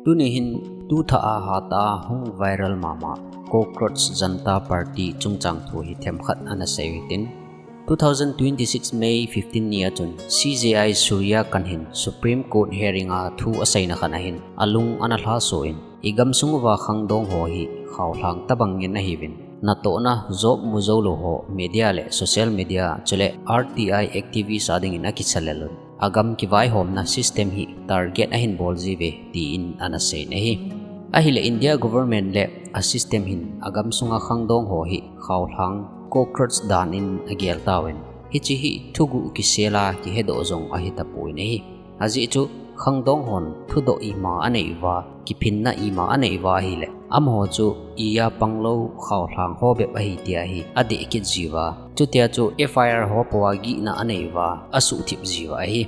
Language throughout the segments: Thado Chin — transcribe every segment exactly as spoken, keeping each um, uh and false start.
Tuni hin tu thah a hatah a hung viral mama Cockroach Janta Party chungchang thu hi themkhat ana sei u hitin. Two thousand twenty-six May fifteen ni a chun C J I Suryakanth hin Supreme Court hearing a thu aseina khat ahin alung ana lhaso in, i gamsung uva khangdong ho hi khaolhang tabang ngen ahiuvin, natohna job mu joulou ho media le social media chule R T I activist a dingin akisalel un, agam kivaihomna system hi target ahin bol jiuve tin ana seiyin ahi. Ahile India government le a system hin agamsunga khangdong ho hi khaolhang cockroach dan in agel tauvin, hiche hi thuguh kisela kihedoh jong ahitapon ahi. Ajeh chu khangdong hon thudoh ima anei uva, kiphinna ima anei uva ahile, amaho chu iya panglou khaolhang ho bep ahi tia hi adeh kit jiuva, chutia chu F I R ho pou a gihna anei uva, asuhthip jiuva ahi.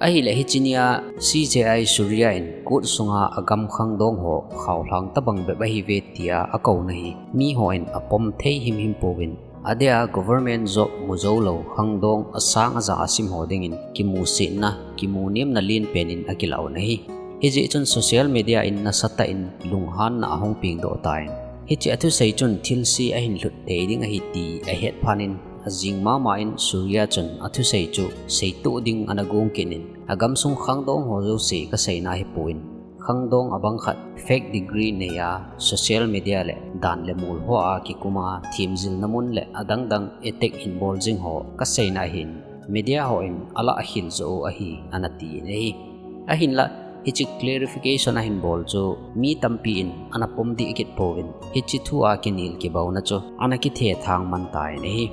Ahile hiche nia C J I Surya in court sunga agam khangdong ho khaolhang tabang bep ahiuve tia akouna hi mihon apom thei himhim pouvin, adeh a government job mu joulou khangdong asang aja asim ho dingin kimusetna, kimunemna lenpen in akilah u ahi. Hijeh chun social media in nasatah in lunghanna ahung pengdoh tan, hiche athusei chun thilse ahin lhut thei ding ahi ti ahet phat in, ajing mama in Surya chun athusei chu seitoh ding ana gong kit in, agamsung khangdong ho jouse kaseina ahipon, khangdong abang khat fake degree nei a social media le dan le mol hoa kikuma themjilna mun le adangdang attack hin bol jing ho kaseina ahin, media hon alah khel joh u ahi ana tin ahi. Ahinlah hiche clarification ahin bol chu mi tampi in ana pom deh kit pouvin, hiche thu a kinel kibouna chu ana kithethang man tan ahi.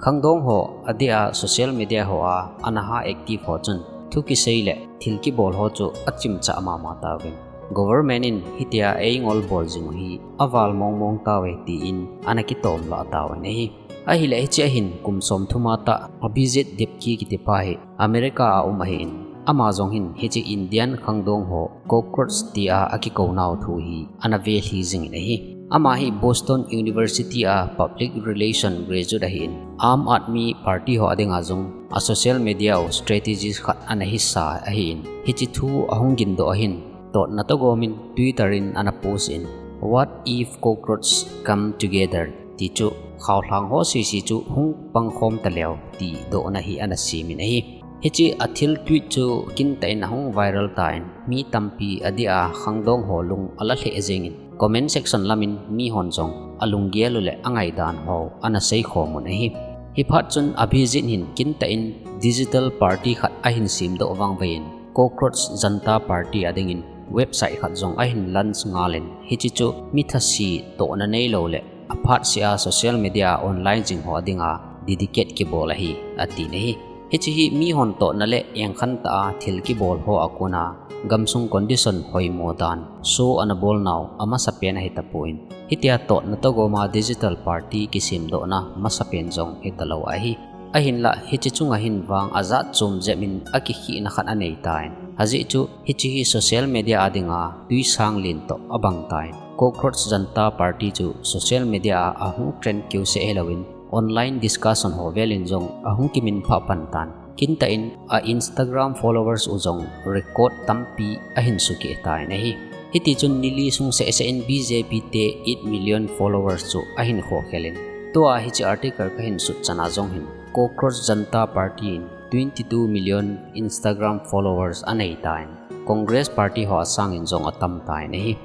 Khangdong ho adeh a social media hoa ana ha active ho chun thu kisei le thil kibol ho chu achimchah mama tauvin, government in hitia eingol bol jing u hi aval mongmong tauve tin ana kitomlah tauvin ahi. Ahile hiche ahin kum somthum a tah Abhijit Dipke kitipa hi America a um ahin, ama jong hin hiche Indian khangdong ho cockroach tia akikounau thu hi ana velhi jingin ahi. Ama hi Boston University a Public Relation graduate ahin, Aam Aadmi Party ho a dinga jong a social media u strategist khat ana hisa ahin, hiche thu ahung gindoh ahin, totna togomin Twitter in ana post in, "What if cockroach come together?" ti chu, khaolhang ho sese chu hung pangkhom taleu ti dohna hi ana semin ahi. Hiche a thil tweet chu kintah in ahung viral tan, mi tampi adeh a khangdong ho lung ala lheh jengin, comment section lamin mihon jong alunggel u le angaidan ho ana seikhom un ahi. Hiphat chun Abhijit hin kintah in digital party khat ahin semdoh vangvei in, Cockroach Janta Party a dingin website khat jong ahin launch ngal in, hiche chu mi thase tohna neilou le aphat sea social media online jing ho a dinga dedicate kibol ahi, atin ahi. Hiche hi mihon totna le engkhan tah a thil kibol ho a kona gamsung condition hoimo dan show ana bolnau amasapen ahitapon, hitia totna togoma digital party kisemdohna masapen jong hitalou ahi. Ahinlah hiche chunga hin vang ajat chom jep in akikhehna khat anei tan, ajeh chu hiche hi social media a dinga twisang len toh abang tan. Cockroach Janta Party chu social media a ahung trend keuseh hilouvin, online discussion ho velin jong ahung kiminphah pan tan. Kintah in a Instagram followers u jong record tampi ahin sukeh tan ahi. Hitichun nili sung sehseh in B J P te eight million followers chu ahin khokhel in, tua hiche article kahin sutchan a jong hin Cockroach Janta Party in twenty-two million Instagram followers anei tan, Congress Party ho a sangin jong atam tan ahi.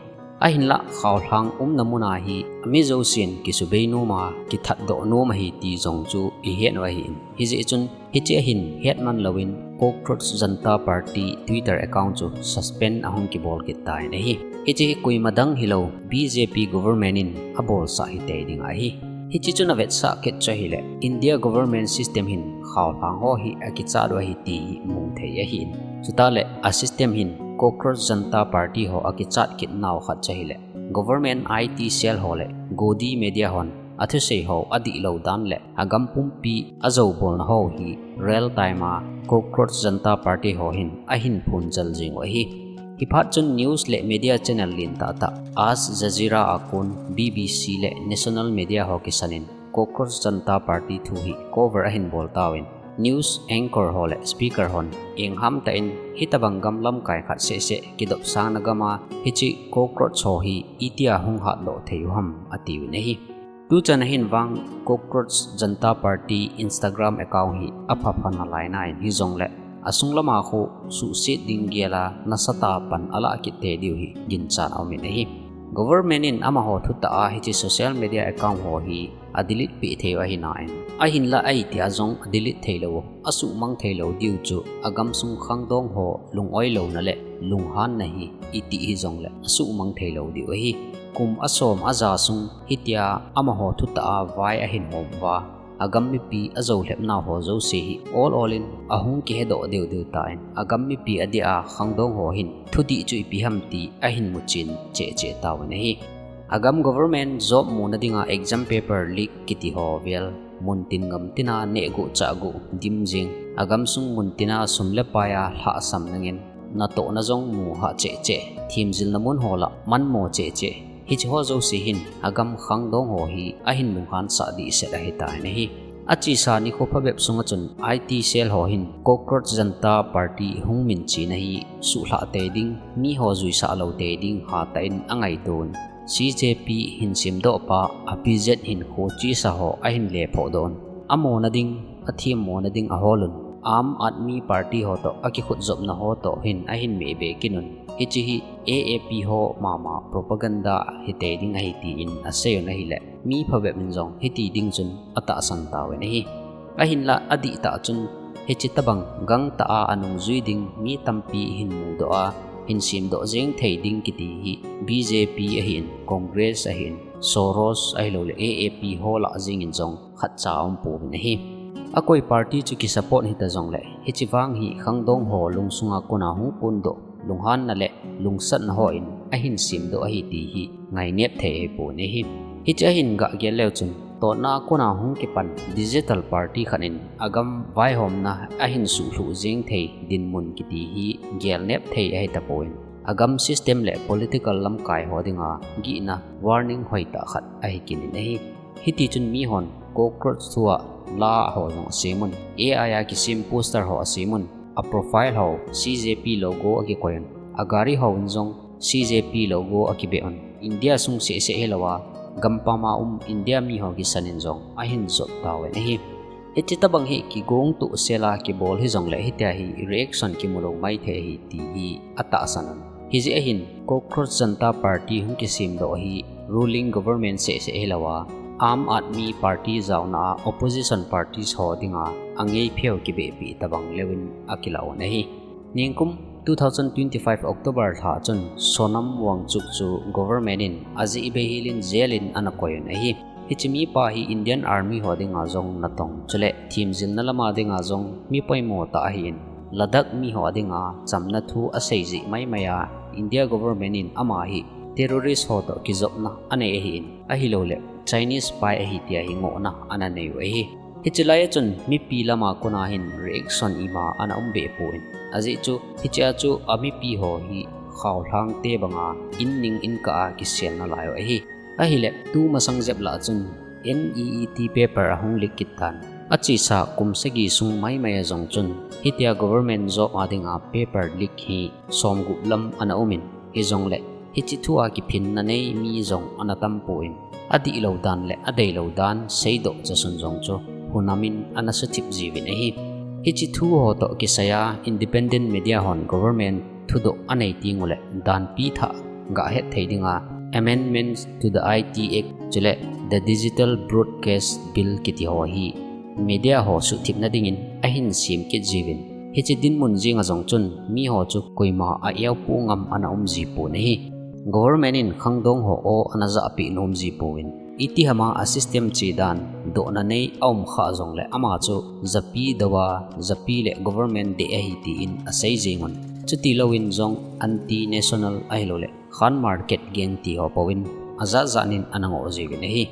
Ahinlah khaolhang umna muna hi ami jousen kisubei noma, kithatdoh nom ahi ti jong chu ihet u ahin, hijeh chun hiche ahin hetman louvin Cockroach Janta Party Twitter account chu suspend ahung kibol kit tan ahi. Hiche hi koima dang hilou, B J P government in abolsah hitei ding ahi. Hiche chun avetsah kit chu ahile, India government system hin khaolhang ho hi akichat u ahi ti hi mu thei ahin, chuteng le a system hin Cockroach Janta Party ho akichat kit nau khat chu ahile, government I T cell ho le godi media hon athusei ho adihlou dan le agam pumpi ajoubolna ho hi real time a Cockroach Janta Party ho hin ahin phonjal jing u ahi. Hiphat chun news le media channel len tahtah Al Jazeera a kon B B C le national media ho kisan in Cockroach Janta Party thu hi cover ahin bol tauvin, News anchor ho le speaker hon engham tah in, hitobang gam lamkai khat sehseh kidopsangna gam a hiche cockroach ho hi itia hung hatdoh thei u ham atiuvin ahi. Tuchan ahin vang Cockroach Janta Party Instagram account hi aphapha nalai nan hijongle asunglam a khu suhset ding gel a nasatah a pan alah kit tei diu hi ginchat aumin ahi. Government in amaho thutah a hiche social media account ho hi adelete peh thei u ahi nan, ahinlah ahitia jong adelete theilou, asuhmang theilou diu chu agamsung khangdong ho lung-oi louna le lunghanna hi iti hijongle asuhmang theilou diu ahi. Kum asom aja sung hitia amaho thutah a vai ahin hom uva, agam mipi ajolhepnau ho jouse hi ol ol in ahung kihedoh deh deh tan, agam mipi adeh a khangdong ho hin thudih chu ipi ham ti ahin muchen cheh cheh tauvin ahi. Agam government job muna dinga exam paper leak kiti ho vel muntin gamtin a nehguh chahguh dim jing, agamsung muntin a sum le pai a lhahsam nangin natohna jong mu hah cheh cheh, themjilna mun ho lah manmo cheh cheh, hiche ho jouse hin agam khangdong ho hi ahin lunghan sah dehset ahitan ahi. Achesa nikho phabep sunga chun I T cell ho hin Cockroach Janta Party hung minchena hi suhlhah tei ding, miho juisah lou tei ding hatah in angaiton, C J P hin semdoh pa Abhijeet hin khochesa ho ahin lephoh doh un, amona ding, athemmona ding ahol un, Aam Aadmi Party ho toh akikhutjopna ho toh hin ahin mehbe kit un, hiche hi A A P ho mama propaganda hitei ding ahi tin asei un ahile, mi phabep in jong hiti ding chun atahsan tauvin ahi. Ahinlah adihtah chun hiche tobang gangtah a anungjui ding mi tampi hin mudoh a, hin semdoh jeng thei ding kiti hi B J P ahin, Congress ahin, Soros ahilouleh A A P ho lah jengin jong khatcha aumpouvin ahi. Akoi party chu kisupport hita jongle, hiche vang hi khangdong ho lungsunga kona hung phondoh, lunghanna le lungsatna hon ahin semdoh ahi ti hi ngainep thei ahipon ahi. Hiche ahin gah gel leu chun, totna a kona hung kipan digital party khat in agam vaihomna ahin suhlhuh jeng thei dinmun kiti hi gelnep thei ahitapon, agam system le political lamkai ho dinga gihna warning hoitah khat ahi kit in ahi. Hitichun mihon cockroach thua la ho jong asem un, A I a kisem poster ho asem un, aprofile ho C J P logo akikoi un, agari hon jong C J P logo akibeh un, India sung sehseh hilouva gampam a um India miho kisan in jong ahin jot tauvin ahi. Hiche tobang hi kigong tohsel a kibol hijongle hitia hi reaction kimulou maithei ahi ti hi atahsan un. Hijeh ahin Cockroach Janta Party hung kisemdoh hi ruling government sehseh hilouva, Aam Aadmi Party jaona a opposition parties ho dinga angaipheu kibehpeh tobang leuvin akilah un ahi. Ningkum two thousand twenty-five October lha chun Sonam Wangchuk chu government in ajeh beihel in jail in anakoi un ahi. Hiche mipa hi Indian Army ho dinga jong natong chule themjilna lama dinga jong mi poimo tah ahin, Ladakh miho dinga chamna thu asei jeh maimai a India government in ama hi terrorist ho toh kijopna anei ahin, ahilouleh Chinese spy ahi tia hi ngohna ananei u ahi. Hiche lai a chun mipi lama kona hin reaction ima ana umbeh pon, ajeh chu hichea chu amipi ho hi khaolhangte banga inning inkah a kisel nalai u ahi. Ahile tumasang jep lah chun N E E T paper ahung leak kit tan, achesa kum sagi sung maimai a jong chun hitia government job a dinga paper leak hi somgup lam ana umin, hijongle hiche thua kiphinna nei mi jong ana tampon, adihlou dan le adeilou dan seidoh chasun jong chu hunamin ana suthip jiuvin ahi. Hiche thu ho toh kisaiya independent media hon government thudoh anei tenguleh danpi thah gah hetthei dinga Amendments to the I T Act chule The Digital Broadcast Bill kiti ho hi media ho suhthipna dingin ahin sem kit jiuvin, hiche dinmun jenga jong chun miho chu koima a-eopoh ngam ana umji pon ahi. Government in khangdong ho aw ana jahpeh nom jipouvin, itihama a system chedan dohna nei aumkhah jongle ama chu japi douva, japi le government deh ahi tin asei jengun, chutilouvin jong anti-national ahilouleh khan market gang tiho pouvin ajat jat in ana ngoh jiuvin ahi.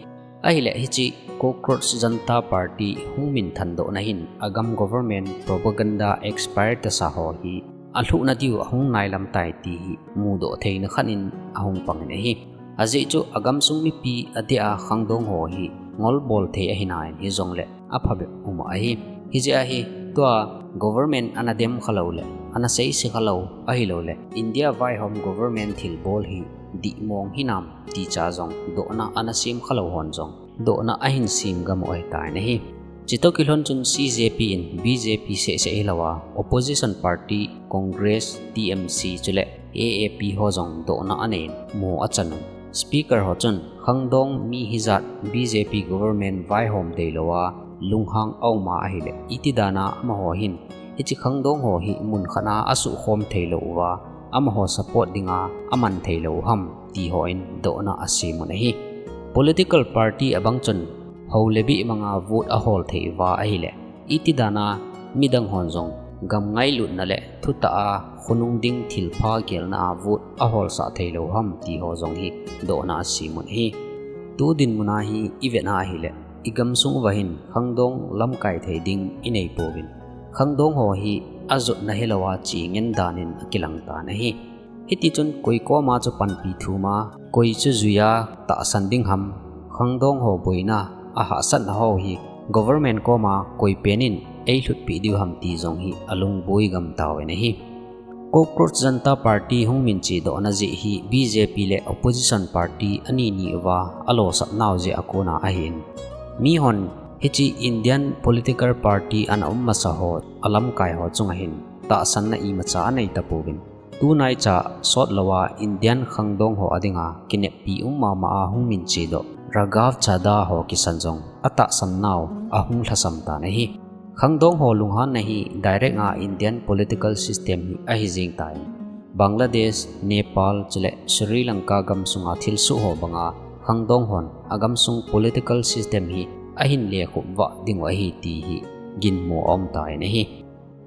Ahile hiche Cockroach Janta Party hung minthandohna hin agam government propaganda expire tasa ho hi alhuhna diu ahung nailam tai ti hi mudoh theina khat in ahung pangin ahi. Ajeh chu agamsung mipi adeh a khangdong ho hi ngolbol thei ahinan hijongle aphabep uma ahi. Hijeh a hi tua government ana dem khalou le, ana seise khalou ahilouleh India vaihom government thilbol hi dihmong hinam ti cha jong dohna ana sem khalou hon jong dohna ahin sem gam u ahitai ahi. Chutoh kilhon chun C J P in B J P sehseh hilouva opposition party Congress, T M C chule A A P ho jong dohna anei in mo achan un. Speaker ho chun khangdong mi hijat B J P government vaihom deilouva lunghang a um a ahile, iti dan a amaho hin hiche khangdong ho hi mun khat a asuhkhom theilou uva, amaho support dinga aman theilou u ham ti ho in dohna asem un ahi. Political party abang chun hou le bih manga vote ahol thei uva ahile, iti dan a midang hon jong gam ngailutna le thutah a khonung ding thilpha gelna a vote aholsah theilou u ham ti ho jong hi dohna asem un ahi. Tu dinmun a hi ivet a ahile, igamsung uva hin khangdong lamkai thei ding inei pouvin, khangdong ho hi ajotna hilouva che ngen dan in akilang tan ahi. Hiti chun koi koma chu panpi thum a, koi chu juiya tahsan ding ham, khangdong ho boina, ahahsatna ho hi government koma koi pen in eilhutpeh diu ham ti jong hi alungboi gam tauvin ahi. Cockroach Janta Party hung minche dohna jeh hi B J P le opposition party ani ni uva alosap nau jeh a kona ahin, mihon hiche Indian political party ana um masa ho alamkai ho chunga hin tahsanna imacha anei tapouvin, tunaicha sotlouva Indian khangdong ho adinga kineppi um mama a hung minche doh Raghav Chadha ho kisan jong atahsan nau ahung lhasam tan ahi. Khangdong ho lunghanna hi direct a Indian political system hi ahi jeng tan, Bangladesh, Nepal chule Sri Lanka gamsunga thilsoh ho banga khangdong hon agamsung political system hi ahin lekhup vah dingu ahi ti hi ginmo aum tan ahi.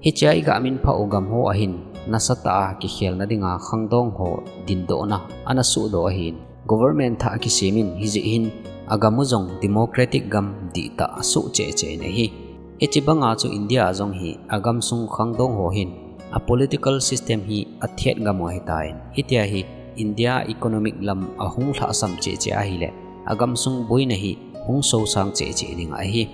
Hichea iga minphah u gam ho ahin nasatah a kikhelna dinga khangdong ho dindohna ana sohdoh ahin, government thah kisem in hijeh hin agam u jong democratic gam dihtah asoh cheh cheh in ahi. Hiche banga chu India a jong hi agamsung khangdong ho hin a political system hi athet gam u ahitan, hitia hi India economic lam ahung lhahsam cheh cheh ahile agamsung boina hi hung sosang cheh cheh ding ahi.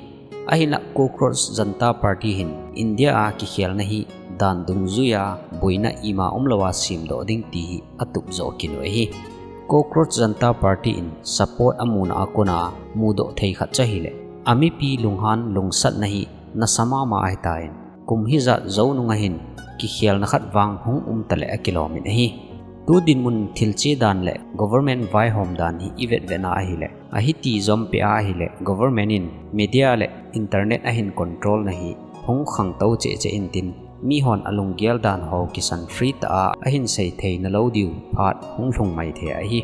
Ahinla Cockroach Janta Party hin India a kikhelna hi dan dungjuia boina ima umlouva semdoh ding ti hi atupjoh kit u ahi. Cockroach Janta Party in support amuna a kona mudoh thei khat chu ahile, amipi lunghan lungsatna hi nasa mama ahitan, kum hijat jou nunga hin kikhelna khat vang hung umta le akilom in ahi. Tu dinmun thilche dan le government vaihom dan hi ivetvet na ahile, ahiti jompeh a ahile government in media le internet ahin control na hi hung khangtou cheh cheh intin, mihon alunggel dan ho kisan free tah a ahin seitheina lou diu phat hung lhung mai thei ahi.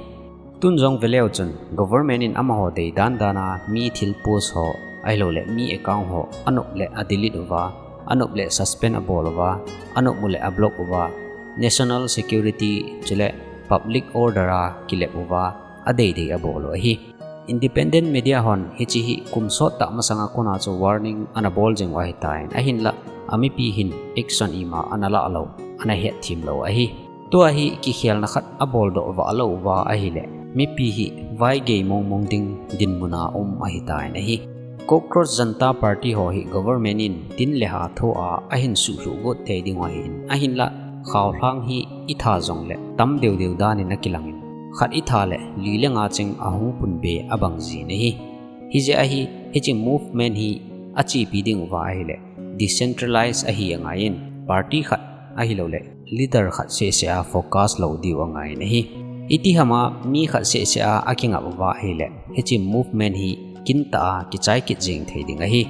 Tun jong veleu chun government in amaho deidan dan a mi thil post ho ahiloule mi account ho anop le adelete uva, anop le suspend abol uva, anop u le ablock uva, national security chule public order a kilep uva, adeidei abol u ahi. Independent media hon hiche hi kum sottah masanga kona chu warning ana bol jing u ahitan, ahinla amipi hin action ima ana lahlou, ana hetthem lou ahi. Tua hi kikhelna khat aboldoh vah lou uva ahile, mipi hi vaigei mongmong ding dinmuna um ahitan ahi. Cockroach Janta Party ho hi government in tin le ha thoa ahin suhlhuh got thei dingu ahin, ahinla khaolhang hi itha jongle tam deudeu danin akilangin, khat itha le li le nga cheng ahung punbe abang jin ahi. Hijeh a hi hiche movement hi achepi dinguva ahile decentralize ahi angaiyin, party khat ahiloule leader khat sehseh a focus lou diu angaiyin ahi. Itihama mi khat sehseh a akingap uva ahile hiche movement hi kintah a kichai kit jeng thei ding ahi.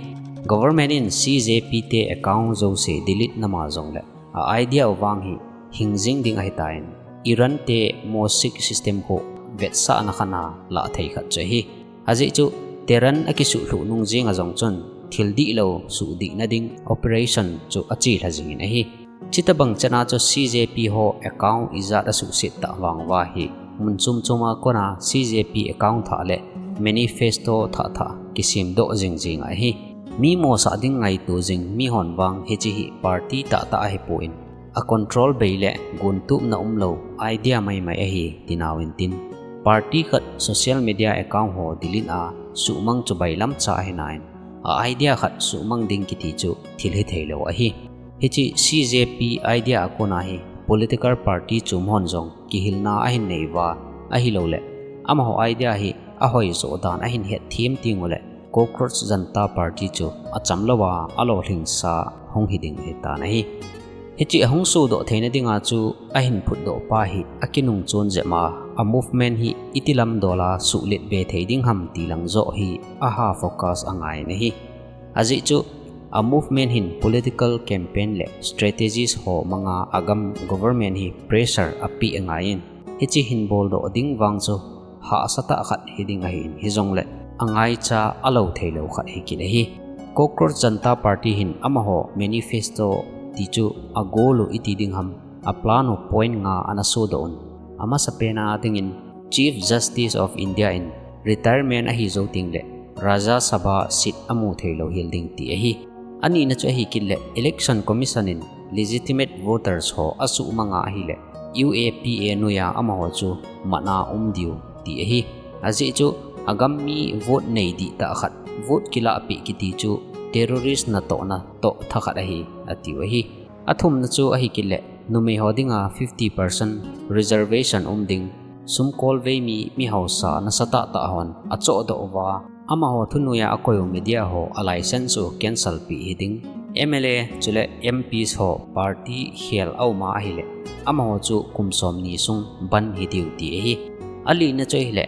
Government in C J P te account jouse delete nama jongle a idea u vang hi hing jing ding ahitan, Iran te Mossad system khu vetsahna khat a lah thei khat chu ahi. Ajeh chu Tehran akisuhlhuh nung jenga jong chun thil dihlou suhdihna ding operation chu achelha jingin ahi. Chutobang chana chu C J P ho account ijat asuhset tah vanguva hi mun chom choma kona C J P account thah le manifesto thah thah kisemdoh jing jing ahi. Mi mosah ding ngaito jing mihon vang hiche hi party tahtah ahipon, a control bei le gontupna umlou idea maimai ahi tinauvin tin, party khat social media account ho delete a suhmang chu bailamcha ahinan, a idea khat suhmang ding kiti chu thil hithei lou ahi. Hiche C J P idea a kona hi political party chom hon jong kihilna ahin nei uva, ahilouleh amaho idea hi ahoijo dan ahin hetthem tenguleh Cockroach Janta Party chu achamlouva alolhingsa hung hiding ahitan ahi. Hiche ahung sodoh theina dinga chu ahin phutdoh pa hi akinung chon jep a, a movement hi iti lam dola suhlet be thei ding ham ti lang joh hi aha focus angai in ahi. Ajeh chu a movement hin political campaign le strategies ho manga agam government hi pressure apeh angaiyin, hiche hin boldoh ding vang chu hahsatah khat hiding ahin, hijongleh angaicha alou theilou khat hikit ahi. Cockroach Janta Party hin amaho manifesto ti chu a goal u iti ding ham, a plan u point nga ana sodoh un. Amasapena dingin Chief Justice of India in retirement ahijou tengleh Rajya Sabha seat amu theilou hel ding ti ahi. Anina chu ahikit leh Election Commission in legitimate voters ho asuhmanga ahileh U A P A noiya amaho chu matna um diu ti ahi. Ajeh chu agam mi vote nei dihtah khat vote kilahpeh kiti chu terrorist natohna toh thakhat ahi atiu ahi. Athumna chu ahikit leh numeiho dinga fifty percent reservation um ding, sumkolvei mi, mihaosa nasatah tah hon achohdoh uva, amaho thunoiya akoi u media ho a license u cancel peh hiding, M L A chule M Ps ho party khel auma ahileh amaho chu kum somni sung ban hidiu ti ahi. Alina chu ahileh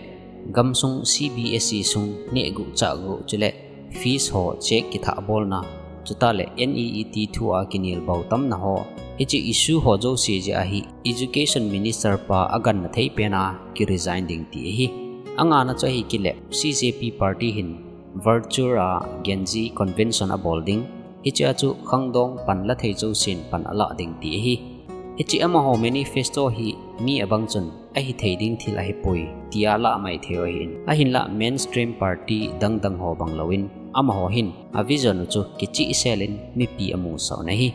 gamsung C B S E sung nehguh chahguh chule fees ho check kithahbolna, chutahleh N E E T thua kinelbau tamna ho, hiche issue ho jouse jeh a hi Education Minister pa aganna thei pena kiresign ding ti ahi. Angana chu ahikit leh C J P party hin virtual a Gen Z convention abol ding, hichea chu khangdong panla thei jousen pan alah ding ti ahi. Hiche amaho manifesto hi mi abang chun ahithei ding thil ahipoi tia lah maithei u ahin, ahinlah mainstream party dangdang ho bang louvin amaho hin a vision u chu kichehsel in mipi amusah un ahi.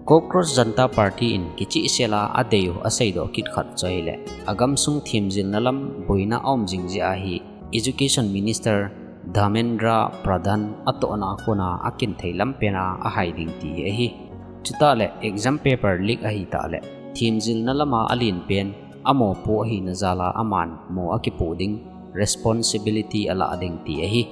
Cockroach Janta Party in kichehsel a adei u aseidoh kit khat chu ahileh, agamsung themjilna lam boina aum jing jeh a hi Education Minister Dharmendra Pradhan atohna a kona akinthei lam pena ahai ding ti hi ahi. Chutahleh exam paper leak ahitahleh themjilna lama alen pen amopo ahina jal a aman mo akipoh ding, responsibility alah ding ti ahi.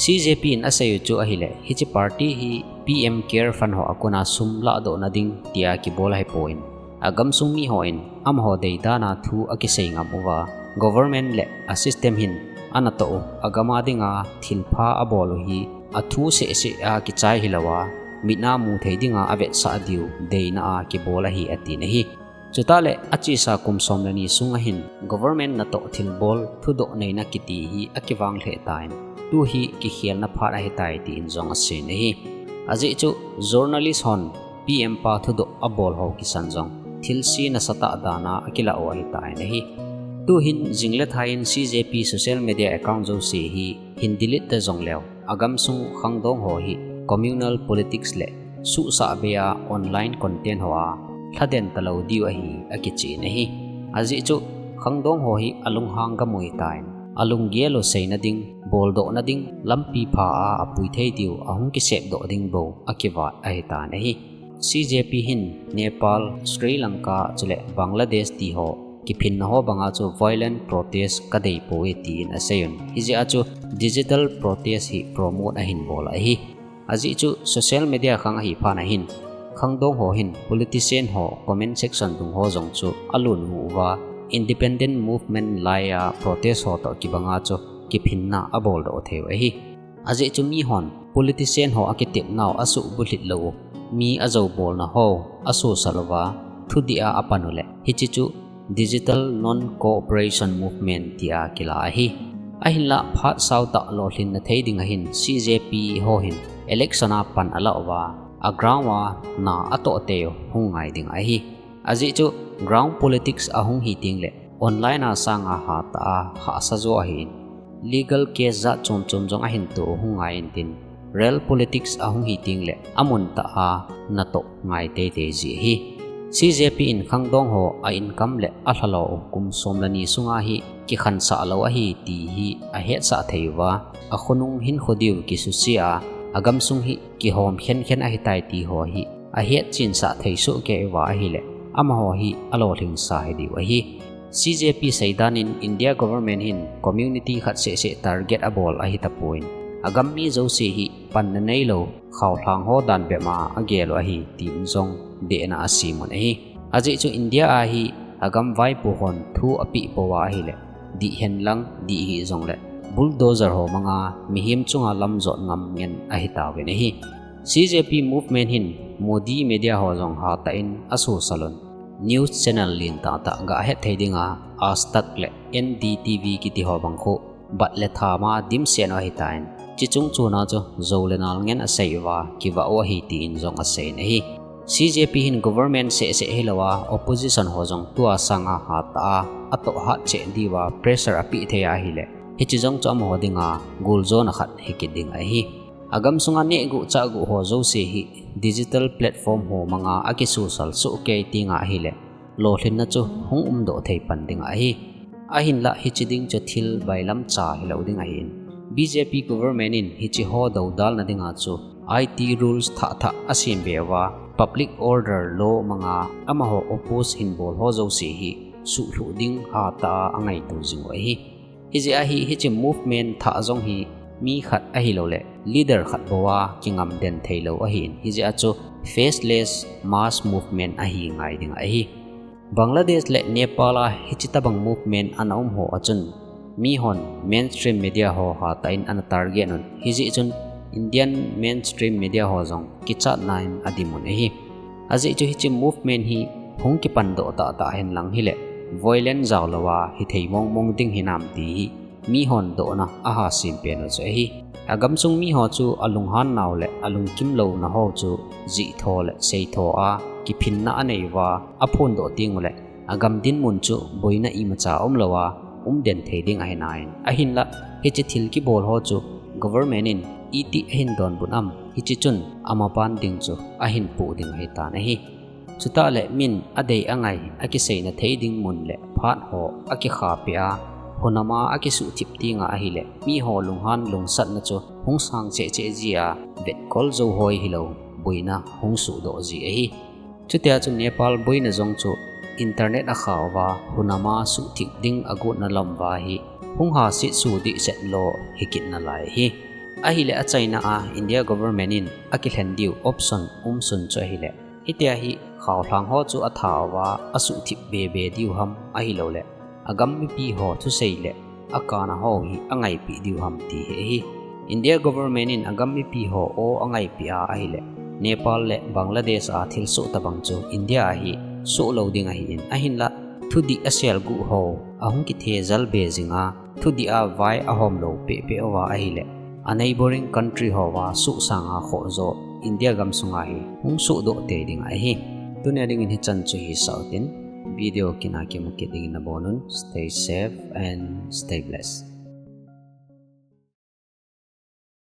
C J P in asei u chu ahileh, hiche party hi P M Care Fund ho a kona sum lahdohna ding tia kibol ahipon, agamsung mihon amaho deidan a thu akisei ngam uva, government le a system hin anatoh u, agam a dinga thilpha abol u hi athu sehseh a kichai hilouva, mit a muthei dinga avetsah diu deina a kibol ahi atin ahi. Chutahleh achesa kum som le ni sunga hin government natoh thilbol thudoh neina kiti hi akivang lheh tan, tu hi kikhelna phat ahitai tin jong aseiyin ahi. Ajeh chu journalist hon P M pa thudoh abol ho kisan jong thilse nasatah dan a akilah u ahitan ahi. Tuhin jingle thaiyin C J P social media account jouse hi hin delete ta jongleu, agamsung khangdong ho hi communal politics le suhsah bei a online content ho a lhaden talou diu ahi akichen ahi. Ajeh chu khangdong ho hi alunghang gam u ahitan, alunggel u seina ding, boldohna ding lampi pha a apui thei diu ahung kisepdoh ding bou akivat ahitan ahi. C J P hin Nepal, Sri Lanka chule Bangladesh ti ho kiphinna ho banga chu violent protest kadeipoi tin aseiyun. Hijeh a chu digital protest hi promote ahin bol ahi. Ajeh chu social media khang ahi phat a hin khangdong ho hin politician ho comment section dung ho jong chu alunhu uva, independent movement lai a protest ho toh kibanga chu kiphinna aboldoh thei u ahi. Ajeh chu mihon politician ho akitepnau asuhbulhit lou u, mi ajoubolna ho asosal uva, thudih a apan uleh, hiche chu digital non-cooperation movement tia kila ahi. Ahinlah phat sautah lolhinna thei dinga hin C J P ho hin election a pan alah uva, a ground a na atoh teu hung ngai ding ahi. Ajeh chu ground politics ahung hi tengleh online a sanga hatah a hahsa jo ahin, legal case jat chomchom jong ahin to u hung ngai intin, real politics ahung hi tengleh amun tah a natoh ngai teitei ji ahi. C J P in khangdong ho a income le alhalou u kum som le ni sunga hi kikhansah lou ahi ti hi ahetsah thei uva, akhonung hinkho diu kisuse a agamsung hi kihom khenkhen ahitai ti ho hi ahet chinsah thei soh kei uva ahileh, amaho hi alolhingsa hidiu ahi. C J P seidan in India government hin community khat sehseh target abol ahitapoin, agam mi jouse hi panna neilou, khaolhang ho dan bep ma agel u ahi, tin jong dehna asem un ahi. Ajeh chu India a hi agam vaipo hon thu apeh pouva ahileh, dih henlang dih hih jongleh, bulldozer ho manga mihem chunga lam jot ngam ngen ahitauvin ahi. C J P movement hin Modi media ho jong hatah in asosal un, news channel lentah tah gah het thei dinga Aaj Tak le N D T V kiti ho bang khu bat le tham a dimset u ahitan, chuche chungchon a chu jou le nal ngen asei uva kivah u ahi, tin jong aseiyin ahi. C J P hin government sehseh hilouva, opposition ho jong tua sanga hatah a atoh hat cheh diuva pressure apeh thei ahileh, hiche jong chu amaho dinga goljona khat hikit ding ahi. Agamsunga nehguh chahguh ho jouse hi digital platform ho manga akisosal soh kei tenga ahileh, lolhinna chu hung umdoh thei pan ding ahi. Ahinlah hiche ding chu thil bailamcha hilou ding ahin, B J P government in hiche ho doudalna dinga chu I T rules thah thah asem beuva, public order law manga amaho oppose hin bol ho jouse hi suhlhuh ding hatah a angaito jing u ahi. Hijeh a hi hiche movement thah jong hi mi khat ahilouleh leader khat bouva kingam den theilou ahin, hijeh a chu faceless mass movement ahi ngai ding ahi. Bangladesh le Nepal a hiche tobang movement ana um ho a chun, mihon mainstream media ho hatah in ana target un, hijeh chun Indian mainstream media ho jong kichatna in adim un ahi. Ajeh chu hiche movement hi hung kipandoh tahtah henlang hileh, violent jaolouva hithei mongmong ding hinam ti hi mihon dohna ahasem pen u chu ahi. Agamsung miho chu alunghan nau leh alungkim louna ho chu jihtho le seitho a kiphinna anei uva aphondoh tenguleh, agam dinmun chu boina imacha umlouva umden thei ding ahi nai. Ahinlah hiche thil kibol ho chu government in itih ahin donbut am, hiche chun amaban ding chu ahin poh ding ahitan ahi. Chutah leh min adei angai akiseina thei ding mun le phat ho akikhapeh a, hunam a akisuhthip tenga ahileh, miho lunghan lungsatna chu hung sang cheh cheh jia, vetkol jouhoi hilou boina hung sohdoh ji ahi. Chutia chu Nepal boina jong chu internet akhauva, hunam a suhthip ding agotna lam uva hi hung hasetso dehset lo hikit nalai ahi. Ahileh achaina a India government in akilhen diu option umsun chu ahileh, hitia hi khaolhang ho chu athauva asuhthip bebe diu ham ahilouleh, agam mipi ho thusei le akana ho hi angaipeh diu ham ti hi ahi. India government in agam mipi ho aw angaipeh a ahileh, Nepal le Bangladesh a thilsoh tobang chu India a hi sohlou ding ahin, ahinlah thudih aselguh ho ahung kithejal be jinga, thudih a vai ahomlou pehpeh uva ahileh, a neighboring country houva sohsanga khoh jo India gamsunga hi hung sohdoh tei ding ahi. Tunia dingin hichan chu hisah utin, video kina kimu kit dingin nabonun, stay safe and stay blessed.